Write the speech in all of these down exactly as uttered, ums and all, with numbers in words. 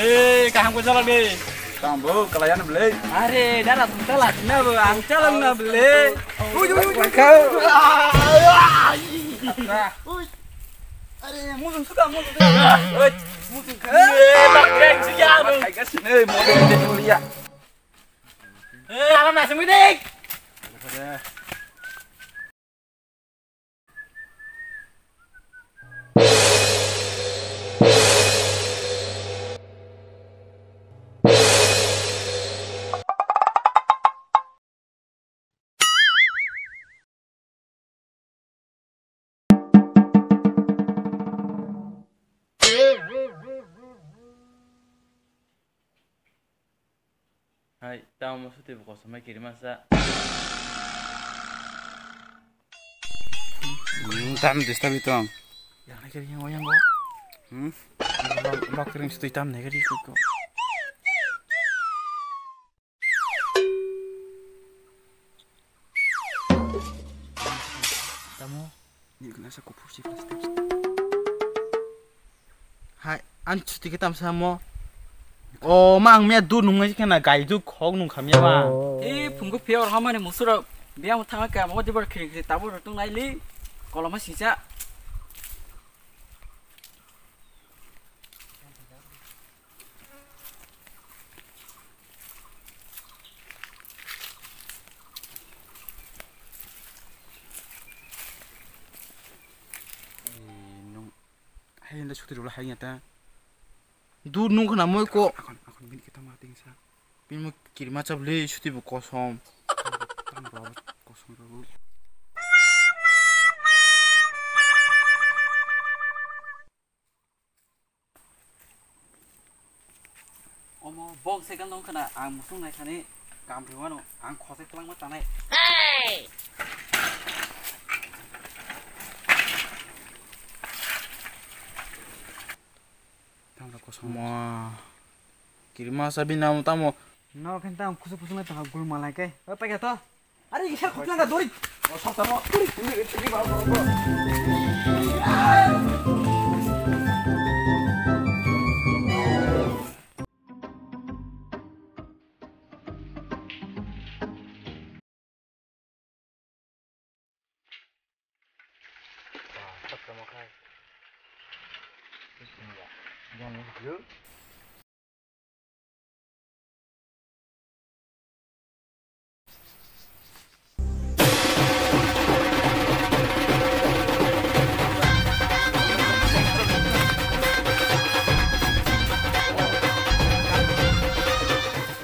Eh, kaham ko chalak de. Kaham bo, kalai ano bele. Are, dala, dala, na bo, ang chalak na bele. Ui, ui, ui, ui. Ui. Are, mutung suka, mutung suka. Ui, mutung suka. Eh, tak, tak, suka, bro. Kai ka sini, mo de, de, de, ya. Eh, alam nasi mudik. Hai, tamo suti bo kosom hai kirima sa. Hmm, tam disturb tong. Yang naikari yang oyang go. Hmm? Lok, lok kering suti tam naikari kok. Tamo. Ni kena sa kuphur si plastic. Hai, an chuti ke tam samo. O, ma ang mia dur nung ngai kena gai dur khok nung khamya ba. E, phungu phiya or hamani musura biya mo thang ka mo dibar khiri khiri tabur tung nai li. Koloma sisa. Hai, enda suti rwla hai ya ta. Dur nung khna moi ko. Akhon, akhon bini kita ma ting sa. Bini mo kirima chabli suti bo kosom. Tam rw, kosom rw. Omo bok cycle nong khna ang musung nai khani kam rwmano ang khosai twlangma tanai. Tamo kosom. Ma. Kirima sabi namo tamo. No khen tamo kusu kusu nai tamo gul malai kai. O pakai to. Are, isa khutlang ka dori. O, sab tamo. Dori, dori, dori, ba, ba, ba.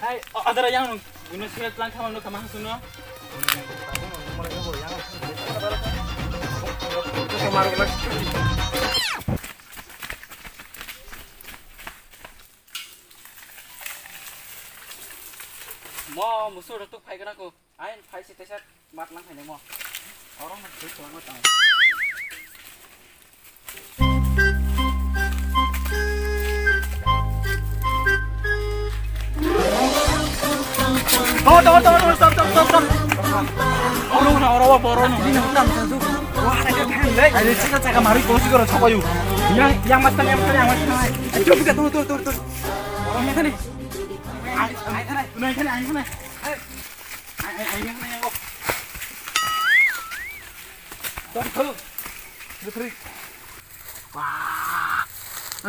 Hai, o, adara yang nung, guna siya tlang kama nung kama hasu no. Mo, musu rok tuk phai kana ko. Ain phai si teisa mat lang phai mo. Oro na thoi ko ma tang. Tor, tor, tor, tor, tor, tor, tor, tor. Oro na, oro, oro, oro na. Ini nang tam sa tu. Wah, ada kan. Ada cakap cakap mari kau sih kalau cakap yuk. Yang, yang mas tanya, yang mas tanya, yang mas tanya. Ayo, kita tunggu, tunggu, tunggu, tunggu. Orang yang sana. Ai, ai, sana. Tunai sana, ai, sana. Ai, ai, ai, sana, yang kau. Tunggu, tunggu. Tunggu, tunggu. Wah,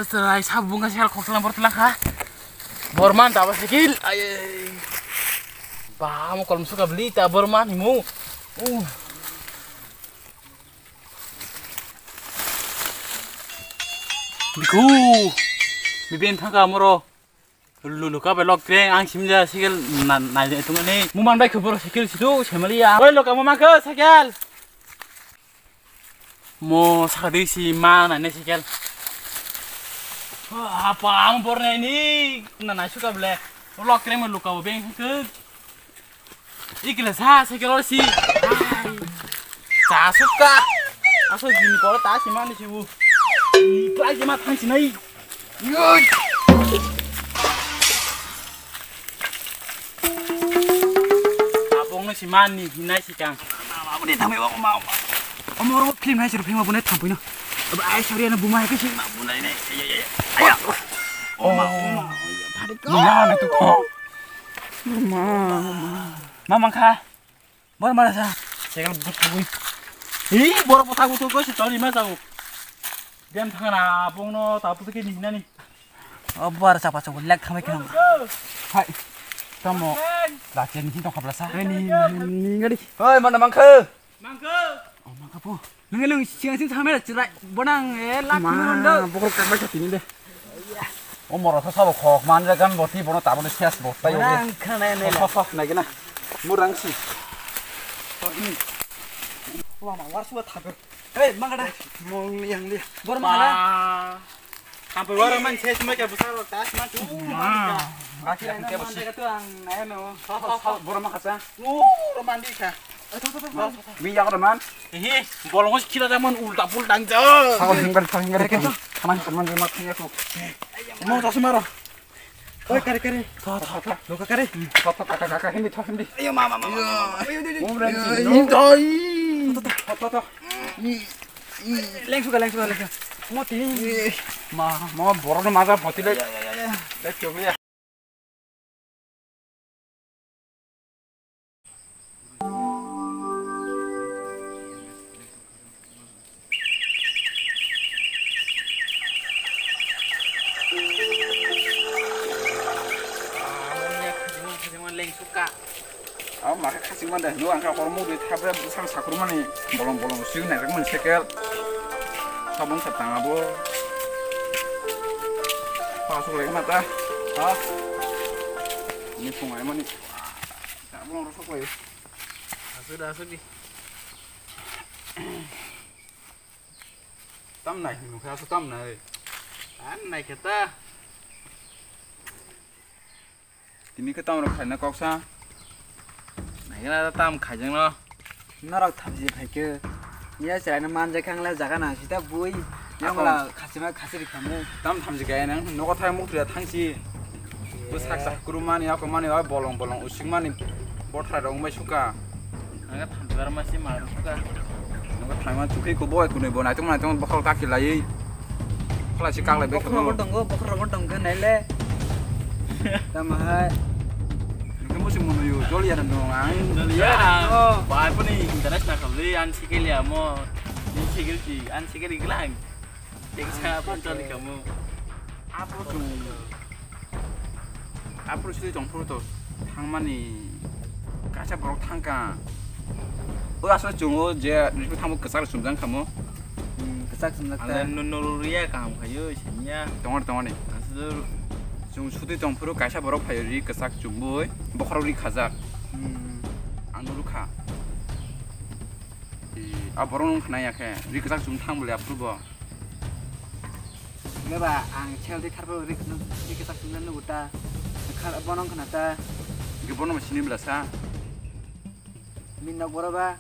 serai sabung kasih hal kosong bor telang ha. Borman tawa sikil, ay. Ba, mo kolom suka beli ta borman himu. Uh. Biku. Biben thangka moro. Lulu ka belok kreng ang simja sikil na, na, na, tungani. Muman bai khubur sikil situ semali ya. Oi loka mama ke sikil. Mo sakdui si ma na ne sikil. Apa ang borne ni na na suka ble. Lok kreng mo luka beng ke. Ikila sa, sa kilo si. Ai. Sa suka. Aso gini koro ta si mani si bu. Ikla gima thang si nai. Yoi. Abong no si mani hinai si kang. Mama, mama, mama, mama. Omo ro film nai si ro film abone thampui no. Aba ai sorry na buma ke si ma bunai ne. Aya, aya, aya. Aya. Oma, oma. Nungya na tu ko. Ma, ma. Ma mangkha. Bor mara sa. Segal buthawi. Hi, bor buthawi tu ko si tori ma jao. Dem thangna bongno ta putu ke ni nani. O bor sa pa sa lek thamai khe. Hai. Tamo. Rachen hi tong khapla sa. Ni ni ngari. Hoi, mana mangkha. Mangkha. O mangkha po. Nung nung siang sing thamai ra chirai. Bonang e lak ma, nung do. Bokol kang bai sa tini de. O moro sa sabo khok man re gan boti bono taboni ses bo tai ogi. Nang khana ne. Khok khok nai gena. Murang si. Wa ma war suwa thago. Hey, mangada. Mong liang liang. Bor mangada. Hampir wara man ses mai ka busa ro tas man tu. Ma. Aki aku ke bosi. Ka tu ang nai no. Bor mangkasa. Mu romantika. Mi yak roman. Hi, bolong khila da man ulta pul dang ja. Sawa hingbar, sawa hingbar. Khaman saman ma thang aku. Mo ta sumaro. Oi, kare, kare. Tho, tho, tho. Loka kare. Tho, tho, kaka, kaka, hindi, tho, hindi. Ayo, mama, mama, mama. Ayo, ayo, ayo. Umran si. Ayo, ayo. Tho, tho, tho. Lengsuka, lengsuka, lengsuka. Moti. Ma, ma, borok no maja poti le. Ya, ya, ya, ya. Le, chok le. Abo makhe khachingma de hino, ang khe hormuk de thabre bwsang sakrumani bolong bolong swi naijakmani sekel. Sabong sa tang abo. Pasuk lai ma ta. Ha. Ni phung ai mani. Abo rosok lai. Asuk da, asuk di. Tam nai, nukha asuk tam nai. Tam nai khe ta. Tini khe tamo rok khaina kok sa. Naikhe na tam khaijak no. Norok thamchi phaikhe. Miya chwraino manjakha ang le jaga nang sita bui. Yang la khachima khachiri khamu. Tam thamchi kaya nang nogo thai muk thria thangsi. Bwsak sak kurumani ako mani oi bolong bolong usik mani bothra rok bai suka. Ang thamchi bar ma si ma suka. Nogo thai ma chukhi ko boy kunui bo naitung naitung bokhol kaki lai. Khlai si kak lai bai. Bokhol rogo tongo, bokhol rogo tongkhe naile. Tamo hai. Nungkhe musi munu yo, jol ya nung ang. Jol ya. Oh. Bai puni interest na khabli an sikil ya mo. Ni sikil si, an sikil glang. Teksa panchali kamu. Apo tu. Apo sui tong photo. Thangmani kaisa borok thangka. O asal chungo je nisbo thango kwchak sumjang khamo. Hmm, kwchak sumjak ta. Ale no no riya kaham khayo senya. Tongor tongor ni. Asal chung sutwi tong phuru kaisa borok phayo ri kwchak chumbui bokhorok ri khajak. Hmm. Ang no rukha. I, a borok no khna ya khe ri kwchak chum thang bole aphuru bo. Nge ba ang sel di kharpa ri kwchak chum nugu ta. Khar bono khna ta. Ge bono sini bela sa. Min nok boro ba.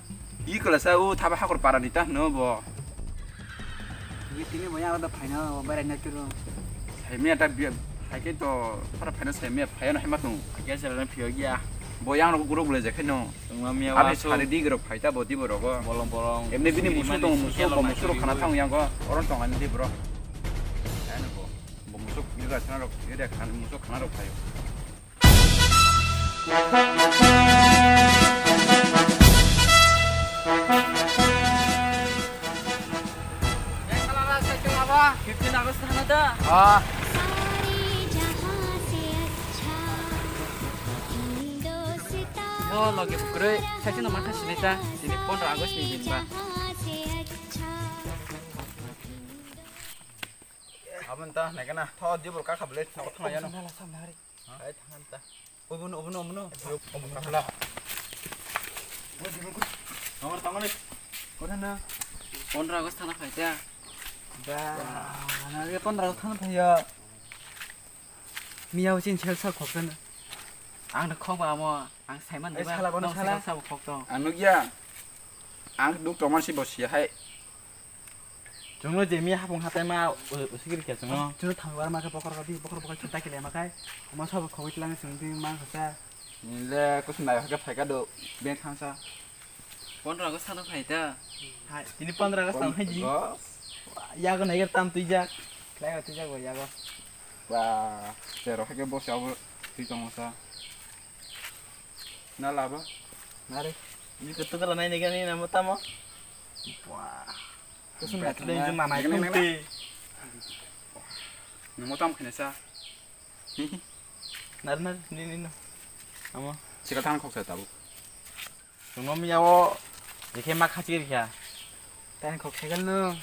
I kala sa u thaba hakor para ni ta no bo. Wi tini bo yang da phaina berai na turu. Hai me ta bi hai ke to para phaina sai me phai no hai ma tung. Ke sel na phio ya. Bo yang ro guru bole je khe no. Tungma miya. Abi wa sari di gro phai ta bo di bo rogo. Bolong bolong. Emne bini musu tong musu bo musu ro khana thang yang go. Oron tong ani di bro. Ano bo. Bo musu ni ga khana ro, ni ga khana musu khana ro phai. Fifteen August thana da. Ah. O loge bukroi, saisino mantha sinai ta, tini pondro August ni din ba. Abon ta, naikana, tho, dibor kakha bole, nogo thangna yano. Samna la, samna hari. Hai, thangan ta. Obono, obono, obono. Obo kapla. Obo dibor ko. Tamar, tamar ni. Kota na? Pondro August thana phai ta. Ba, na ge pondro August thana phai ya. Miya uchin sel sal khok tan. Ang da khok ba mo, ang saiman. Ei, diba, sala bono nong sala. Sel sal khok tong. Ang nugya. Ang nuk tongma si bo si hai. Chwngno je mi hapung hatai ma, u-, usikiri khe chwngno. Chwngno thangbar ma khe bokhor rok di, bokhor bokhor chwng takile ma khai. Omo sabo khogoi tlang chwng di mang kha sa. Nile kusun nai khe phaika do, beng thang sa. Pondro August thana phai ta. Hai, tini pondro August thana phai di. August. Yago nai tam twi jak. Khlai twi jak bo yago. Ba, cherok hai khe bosi abo twi tongo sa. Na labo? Nare. Ni kutu kala nai ni gani na mo tamo? Wah. Kusum na tule jung na nai. Nang, nang, nang. Nung mo tam khane sa. Nar, nar, ni, ni, no. Amo. Sikal thang khok sa tabuk. Chwngno miyao, jekhe ma khachi rikha. Tani khok cycle no.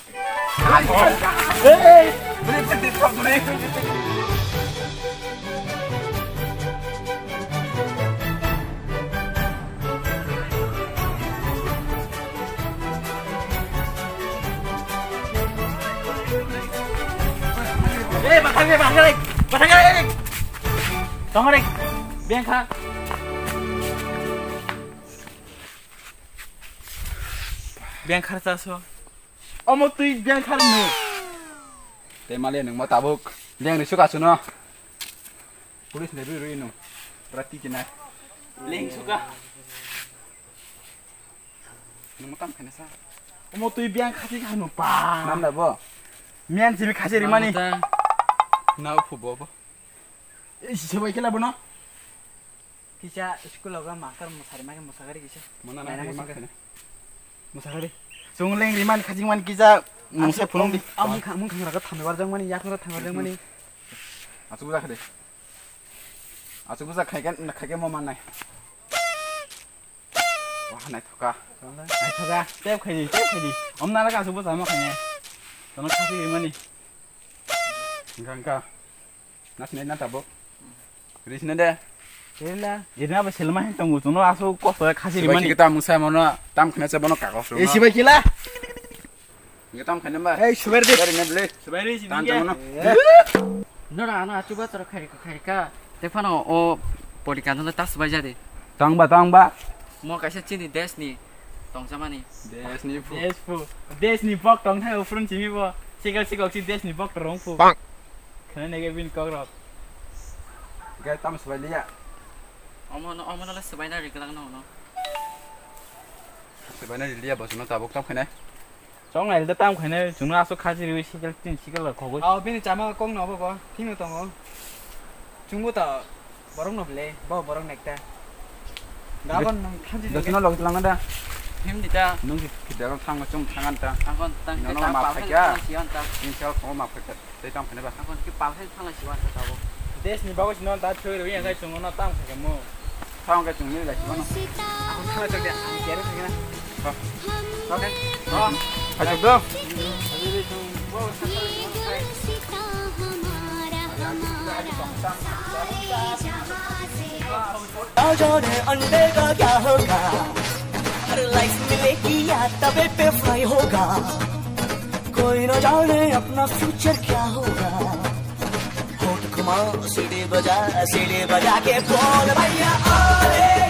Eh, bathang, bathang, bathang, bathang. Tongore, bengkha. Bengkhar chaso. Omo twi bengkhar no. Te male nung ma tabuk. Leng ni suka suno. Police ne rui rui no. Rati kina. Leng suka. Nung ma tam khane sa. Omo twi bengkhar ti khanu pa. Nam da bo. Mian simi khase rimani. Na uphu bo bo. Ei, si sebai khe labo no? Kisa school logo master musari mage musagari kisa. Mana na Mana hai musagari. Makhane. Musagari. Sung leng riman khajing man kisa mungsa phunung di. Am kha mung khangra ka thambar jang mani yak ra thambar jang mani. Achu buja khade. Achu buja khai kan khai ke mo man nai. Wah, naithoka. Naithoka. Tep khaidi, tep khaidi. Om nana ka subo sama khanya. Tono khasi rimani. Engka, engka. Nasne na tabuk. Risne de. Rila. Irna ba selma hin tongu. Tono asu kosto khasi rimani. Kita musa mono tam khna se bono kagos. E sibai kila. Nge tam khaina ba? Ei, suber di. Dari ne ble. Suber di, Tan sini jamu no. Nora ano achu ba tor khairi khairi ka. Te phano o poli kan ta subai jadi. Tang ba, tang ba. Mo kaisa chini des ni tongsa mani. Des ni fu. Des fu. Des ni bok tong thai o frun chimi bo. Sikal sikok si des ni bok rong fu. Bang. Khana nege bin kok rok. Gai tam subai liya. Omo no, omo no le subai na riklang no no. Subai na liya bos no tabuk tam khaina. Chong nai da tam khaina chwngno aswk khachi riwi sikal tin sikal rok khogoi. Aw, bini chama kong no bo bo, thino tongo. Chwngbo ta borok no ble, bo borok nekta. Gabon nang khachi Dosno log lang da. Him di ta. Nung si kidaro thang chung thang an ta. Akon tang Nono ta ma pal phai kha. Thang si an ta. Ni sal khoma phai kha. Tei tam khane ba. Akon ki pal hai thang si wan ta bo. Des ni bago sino ta choi rwi ang kai chungo na tam khake mo. Thang kai chung ni lai sino. Akon thang chak de ang kere khake na. Ha. Okay. Ha. Hai chak do. ना जाने अंडे का क्या होगा, हर लाइफ मिलेगी या तवे पे फ्राई होगा। कोई ना जाने अपना फ्यूचर क्या होगा। कोट घुमा सीढ़ी बजा, सीढ़ी बजा के बोल भैया, अरे